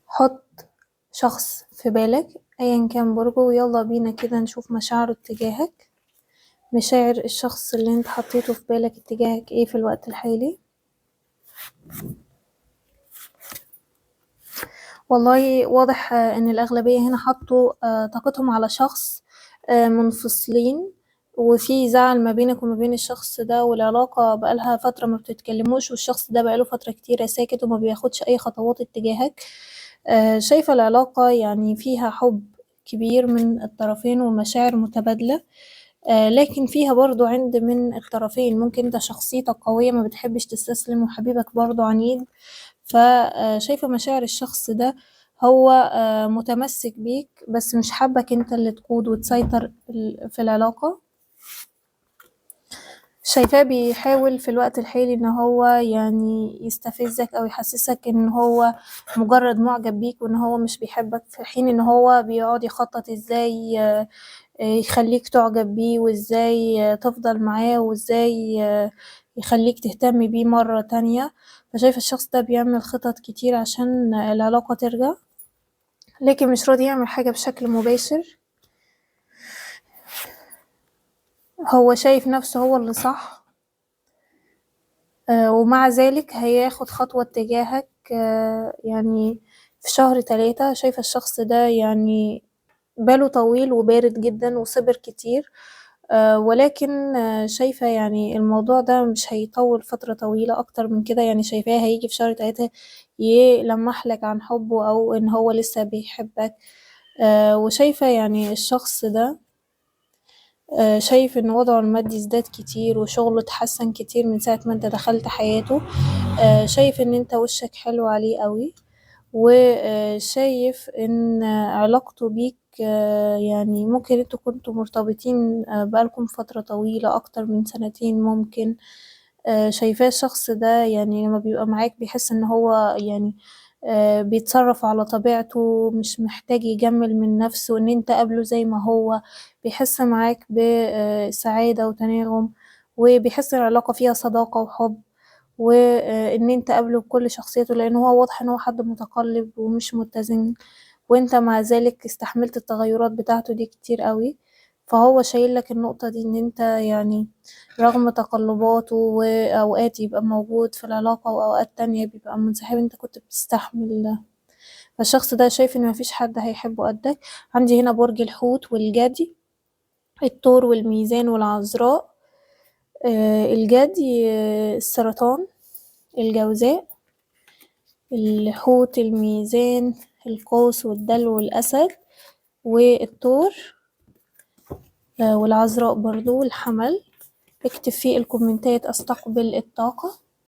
حط شخص في بالك ايا كان برجه، ويلا بينا كده نشوف مشاعره اتجاهك، مشاعر الشخص اللي انت حطيته في بالك اتجاهك ايه في الوقت الحالي. والله واضح ان الاغلبية هنا حطوا طاقتهم على شخص منفصلين، وفي زعل ما بينك وما بين الشخص ده، والعلاقة بقالها فترة ما بتتكلموش، والشخص ده بقاله فترة كتيرة ساكت وما بياخدش أي خطوات اتجاهك. شايفة العلاقة فيها حب كبير من الطرفين ومشاعر متبادلة، لكن فيها برضو عند من الطرفين. ممكن انت شخصيتك قوية ما بتحبش تستسلم، وحبيبك برضو عنيد، فشايفة مشاعر الشخص ده هو متمسك بيك بس مش حابك انت اللي تقود وتسيطر في العلاقة. شايفاه بيحاول في الوقت الحالي ان هو يستفزك او يحسسك ان هو مجرد معجب بيك وان هو مش بيحبك، في حين ان هو بيقعد يخطط ازاي يخليك تعجب بيه، وازاي تفضل معاه، وازاي يخليك تهتم بيه مرة تانية. فشايف الشخص ده بيعمل خطط كتير عشان العلاقة ترجع، لكن مش راضي يعمل حاجة بشكل مباشر. هو شايف نفسه هو اللي صح، ومع ذلك هياخد خطوة اتجاهك في شهر 3. شايفة الشخص ده باله طويل وبارد جدا وصبر كتير، ولكن شايفة الموضوع ده مش هيطول فترة طويلة أكتر من كده. شايفاه هيجي في شهر 3 يلمح لك عن حبه أو إن هو لسه بيحبك. وشايفة الشخص ده شايف إن وضعه المادي ازداد كتير وشغله اتحسن كتير من ساعة ما انت دخلت حياته. شايف إن انت وشك حلو عليه قوي، وشايف إن علاقته بيك ممكن انتوا كنتوا مرتبطين بقالكم فترة طويلة أكتر من سنتين ممكن. شايفاه الشخص ده لما بيبقى معاك بيحس إن هو بيتصرف على طبيعته، مش محتاج يجمل من نفسه، إن انت قابله زي ما هو، بيحس معاك بسعادة وتناغم، وبيحس إن العلاقة فيها صداقة وحب، وإن انت قابله بكل شخصيته، لأن هو واضح إن هو حد متقلب ومش متزن، وانت مع ذلك استحملت التغيرات بتاعته دي كتير قوي. فهو شايل لك النقطة دي، إن انت رغم تقلباته وأوقات يبقى موجود في العلاقة وأوقات تانية بيبقى منسحب، انت كنت بتستحمل ده. فالشخص ده شايف إن مفيش حد هيحبه قدك. عندي هنا برج الحوت والجدي، الثور والميزان والعذراء، الجدي، السرطان، الجوزاء، الحوت، الميزان، القوس والدلو والأسد والثور، والعذراء برضو والحمل. اكتب في الكومنتات استقبل الطاقة.